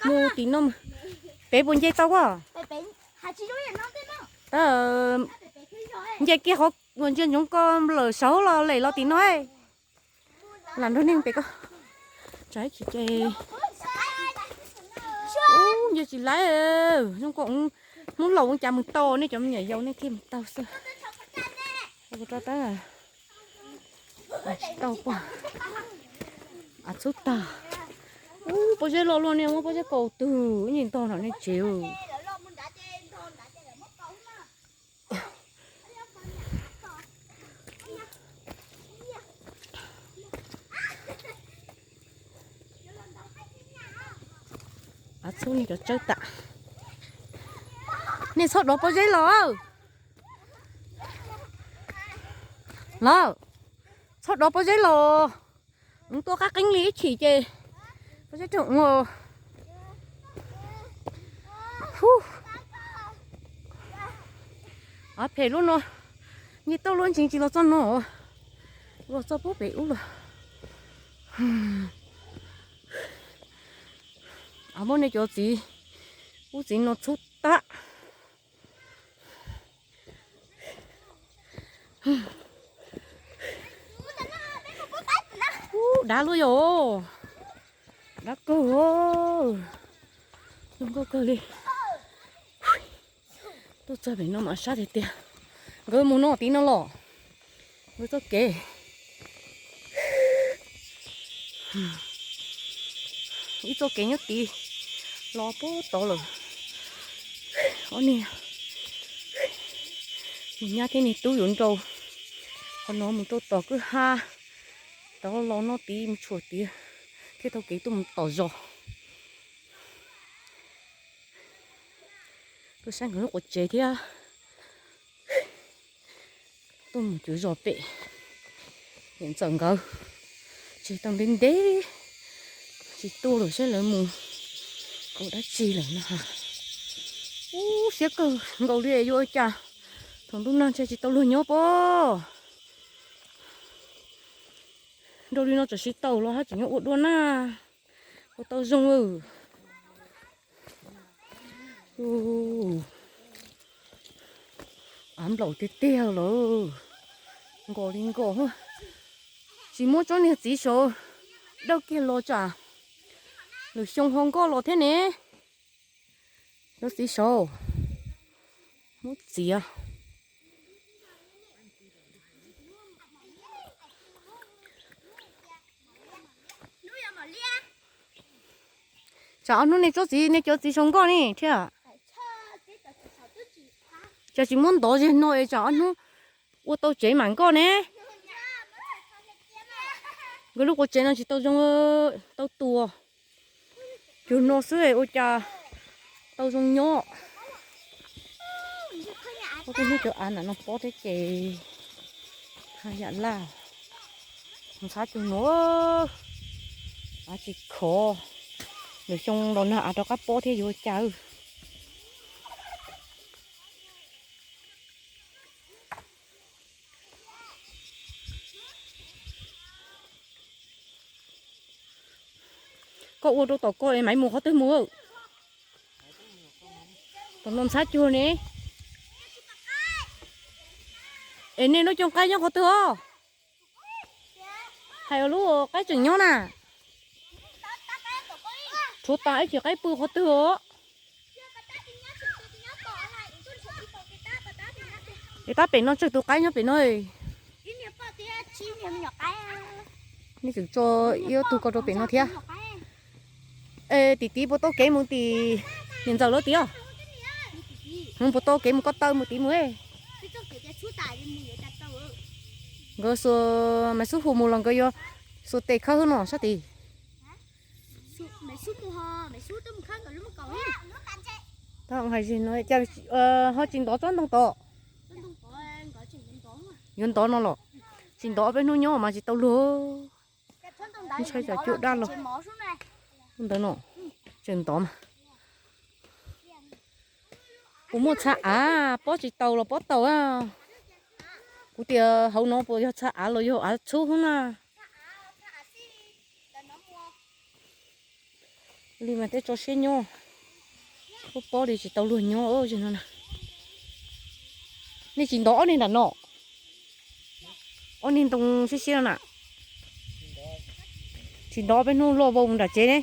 Mus tim no, peb puas nce tau pob? Tab, nce kiag qhov uas ntsia ntsoov ko lawm saud los lem los tim no. Lam nrog nej pem ko. Tsam ib chim ces, ub, nce tsis laib. Zoo ko, hnub laus ua cas mus tau, nej cov me nyuam yaus nej thiaj mus tau xwb. Tsis tau pob, av txhub tag. Ub, pob zeb loj luaj, nej muab pob zeb kaus twg ib ntog no nej tsev. Av txhub nej cov tsawb tas. Nej txhob dov pob zeb los. Los, txhob dov pob zeb los. Mus tuaj qab qeeb li ib chim ces pob zeb raug ua. Hu, av phem lub no, nce tau luaj ntsees tsis los txog no, los txog puag pem ub lawm. Av muab nej cov txiv ub txiv no txhub tag. Ub, dav luaj yom. Dav kawg, zoo nkauj kawg li. Tuaj txog pem no mas sab tiag tiag. Nkawd mus no tim no los, nkawd txoj kev. Ib txoj kev nyob tid los puag tod lawm. Ob niag, niag nyab thiab niag tub yuav nrau qhov no mus rau tom kwj ha, tod los no tid mus tshuam tid thiaj tau kev tuaj mus tom zos. Tuaj saib nkawd lub quav tsev thiab. Tuaj mus cuv zos pem niam ntxawm nkawd, tseg tau ntev ntev tsis tuaj lawm, saib lawv mus ua dab tsi lawm no. Ub, siab kawg nkaus li, yuav ua cas thaum ntuj nag ntshe tsis tau luag nyob pob. Nrau li no tsam siv tau los haj tseem nyob ua dua na. Ua tau zoo. Av nplaum tiag tiag lawm, nkos li nkos. Tsis muab tsob niag txiv saud dawj kiag los tsam lwm xyoo ho nkoj los thiab ne. Cov txiv saud muab txiav. Tsam ob hnub nej tsob txiv, nej cov txiv saud nkoj ne thiab. Cas tsis muab ntov zeg no es tsam ob hnub ua tau tsev mam nkoj ne. Nkawd lub quav tsev no tsis tau zoo, tau tua. Cug no xwb ua cas tau zoo nyob. Ua tej hnub cov av nram no pob thiab ces haj yam laj. Ntxhab cug no, av tsis khov. Lwm xyoo los nag av rov qab pob thiab yuav ua cas. Koj ua rau tom ko es Maiv mus qhov twg mus? Tom no ntxhab cuag ne. Es nej lub cooj qaib nyob qhov twg os? Hais lub qaib tseem nyob na. Tshuav tas ib chim qaib pw qhov twg os? Es tab pem no tsawg tus qaib nyob pem no. Nej tseem tso ib tug ko rau pem no thiab. Es tim tid puas tau kev mus tim niam ntxawm lawv tid os? Puas tau kev mus ko taw mus tid mus? Nkawd xuas Maiv Xub hu mus los nkawd yuav xuas tes khawb xwb no sab tid. Hais no, ho tsis ntov tsob ntoo tod. Yuav ntov no los tsis ntov, peb hnub nyob mas tsis tau luag. Ntshai tsam cuaj dab los. Ntawd no, tseem ntov mas. Kuv muaj txha av pob tsis tau los pob tau. Kuv tias hauv no puas yog txha av los yog av txhub xwb na. Li mas tej tso siab nyob, pob pob li tsis tau luag nyob no na. Nej tsis ntov ob niag nram no, ob niag ntoo siab siab no na. Tsis ntov peb hnub luaj vau nram tsev ne.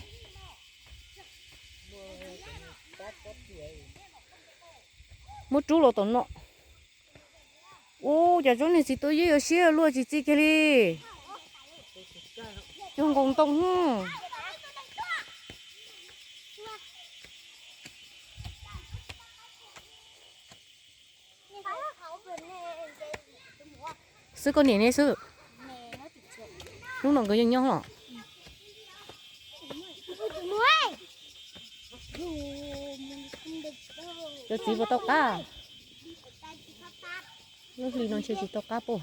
Muab rub los tom no. Ua cas tsob niag txiv tuaj yeej yuav siab luaj tsis txi kiag li. Cuag nkaus ntoo. Xwb koj niam ne xwb. Hnub no nkawd yeej nyob los. Cov txiv puas tau qab? Lub hli no ntshe tsis tau qab pob.